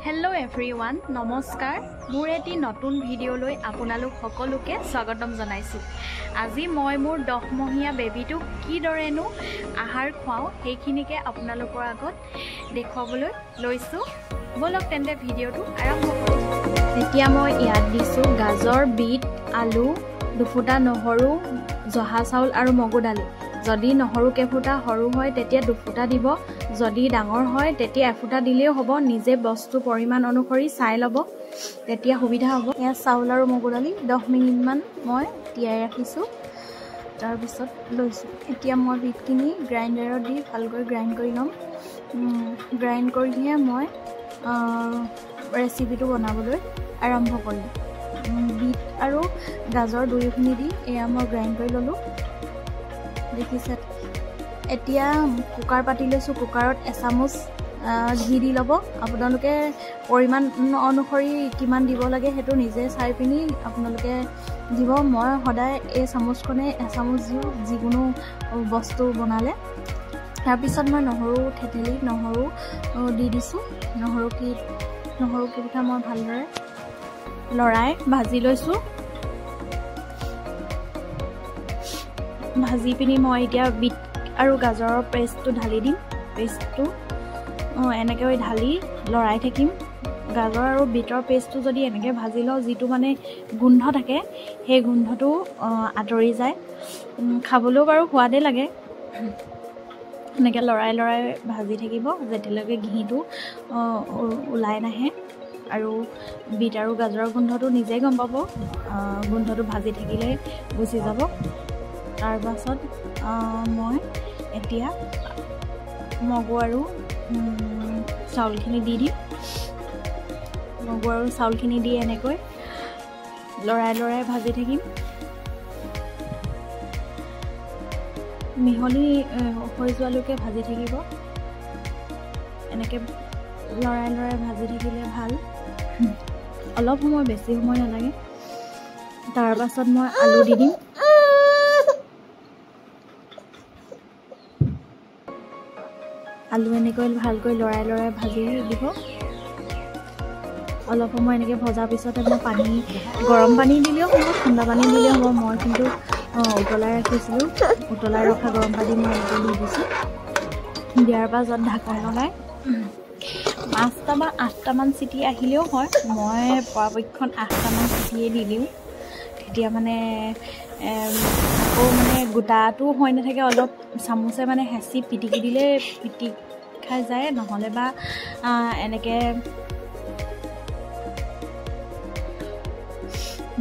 Hello' everyone, নমস্কাৰ। মোৰ এটি নতুন ভিডিঅ'লৈ আপোনালোক সকলোকে স্বাগতম জনাইছোঁ। আজি মই মোৰ 10 মহীয়া বেবীটোক কিদৰেনো আহাৰ খুৱাওঁ, সেইখিনিকে আপোনালোকৰ আগত দেখুৱাবলৈ লৈছোঁ। ব'লক তেন্তে, ভিডিঅ'টো আৰম্ভ কৰোঁ। এতিয়া মই ইয়াত দিছোঁ গাজৰ, বিট, আলু, দুফুটা নহৰু, জহা চাউল আৰু মগু দালি। যদি নহৰু কেইফুটা সৰু হয়, তেতিয়া দুফুটা দিব। যদি ডাঙৰ হয়, তেতিয়া এফুটা দিলেও হ'ব। নিজে বস্তু পৰিমাণ অনুসৰি চাই ল'ব, তেতিয়া সুবিধা হ'ব। এয়া চাউল আৰু মগু দালি 10 মিনিটমান মই তিয়াই ৰাখিছোঁ, তাৰপিছত লৈছোঁ। এতিয়া মই বিটখিনি গ্ৰাইণ্ডাৰত দি ভালকৈ গ্ৰাইণ্ড কৰি ল'ম। গ্ৰাইণ্ড কৰিহে মই ৰেচিপিটো বনাবলৈ আৰম্ভ কৰিম। বিট আৰু গাজৰ দুয়োখিনি দি এয়া মই গ্ৰাইণ্ড কৰি ল'লোঁ, দেখিছে। এতিয়া কুকাৰ পাতি লৈছোঁ। কুকাৰত এচামুচ ঘি দি ল'ব। আপোনালোকে পৰিমাণ অনুসৰি কিমান দিব লাগে, সেইটো নিজে চাই পিনি আপোনালোকে দিব। মই সদায় এই চামুচখনে এচামুচ দিওঁ যিকোনো বস্তু বনালে। তাৰপিছত মই নহৰু থেতেলি নহৰু দি দিছোঁ। নহৰু কেইটা মই ভালদৰে লৰাই ভাজি লৈছোঁ। ভাজি পিনি মই এতিয়া বিট আৰু গাজৰৰ পেষ্টটো ঢালি দিম। পেষ্টটো এনেকৈ ঢালি লৰাই থাকিম। গাজৰ আৰু বিটৰ পেষ্টটো যদি এনেকৈ ভাজি লওঁ, যিটো মানে গোন্ধ থাকে, সেই গোন্ধটো আঁতৰি যায়। খাবলৈও বাৰু সোৱাদেই লাগে। এনেকৈ লৰাই লৰাই ভাজি থাকিব, যেতিয়ালৈকে ঘিটো ওলাই নাহে আৰু বিট আৰু গাজৰৰ গোন্ধটো নিজেই গম পাব। গোন্ধটো ভাজি থাকিলে গুচি যাব। তাৰপাছত মই এতিয়া মগু আৰু চাউলখিনি দি দিম। মগু আৰু চাউলখিনি দি এনেকৈ লৰাই লৰাই ভাজি থাকিম। মিহলি হৈ যোৱালৈকে ভাজি থাকিব। এনেকৈ লৰাই লৰাই ভাজি থাকিলে ভাল। অলপ সময়, বেছি সময় নালাগে। তাৰপাছত মই আলু দি দিম। আলু এনেকৈ ভালকৈ লৰাই লৰাই ভাজি দিব। অলপ সময় এনেকৈ ভজাৰ পিছতে মই পানী, গৰম পানী দিলেও হ'ব, ঠাণ্ডা পানী দিলেও হ'ব। মই কিন্তু উতলাই ৰাখিছিলোঁ। উতলাই ৰখা গৰম পানী মই এনেকৈ দি দিছোঁ। দিয়াৰ পাছত ঢাকন লগাই 5টা বা 8টামান চিটি আহিলেও হয়। মই পৰাপক্ষত 8টামান চিটিয়ে দি দিওঁ। তেতিয়া মানে আকৌ মানে গোটাটোও হৈ নাথাকে। অলপ চামুচে মানে হেঁচি পিটিকি দিলে পিটিক খাই যায়, নহ'লে বা এনেকৈ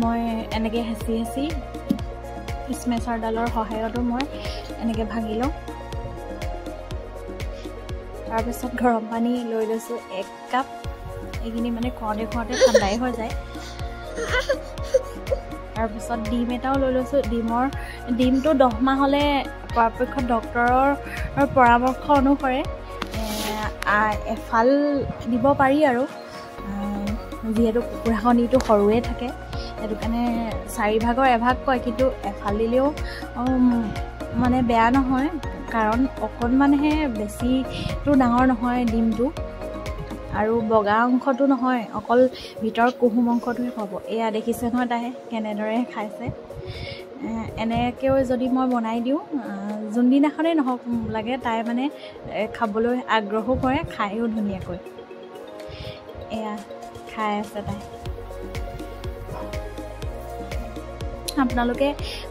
মই এনেকৈ হেঁচি হেঁচি স্মেচাৰডালৰ সহায়তো মই এনেকৈ ভাঙি লওঁ। তাৰপিছত গৰম পানী লৈ লৈছোঁ এক কাপ। এইখিনি মানে খুৱাওঁতে খুৱাওঁতে ঠাণ্ডাই হৈ যায়। তাৰপিছত ডিম এটাও লৈ লৈছোঁ। ডিমটো 10 মাহ হ'লে পৰাপক্ষত ডক্তৰৰ পৰামৰ্শ অনুসৰে এফাল দিব পাৰি আৰু যিহেতু কুকুৰা কণীটো সৰুৱে থাকে, সেইটো কাৰণে চাৰিভাগৰ এভাগ কয়। কিন্তু এফাল দিলেও মানে বেয়া নহয়, কাৰণ অকণমানহে, বেছিটো ডাঙৰ নহয় ডিমটো আৰু বগা অংশটো নহয়, অকল ভিতৰৰ কুহুম অংশটোহে পাব। এয়া দেখিছে নহয়, তাই কেনেদৰে খাইছে। এনেকৈও যদি মই বনাই দিওঁ, যোনদিনাখনেই নহওক লাগে, তাই মানে খাবলৈ আগ্ৰহো কৰে, খায়ো ধুনীয়াকৈ। এয়া খাই আছে তাই। আপোনালোকে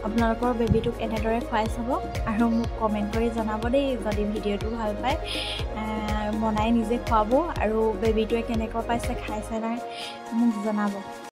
আপোনালোকৰ বেবীটোক এনেদৰে খুৱাই চাব আৰু মোক কমেণ্ট কৰি জনাব দেই। যদি ভিডিঅ'টো ভাল পায়, বনাই নিজে খুৱাব আৰু বেবীটোৱে কেনেকুৱা পাইছে, খাইছে নাই, মোক জনাব।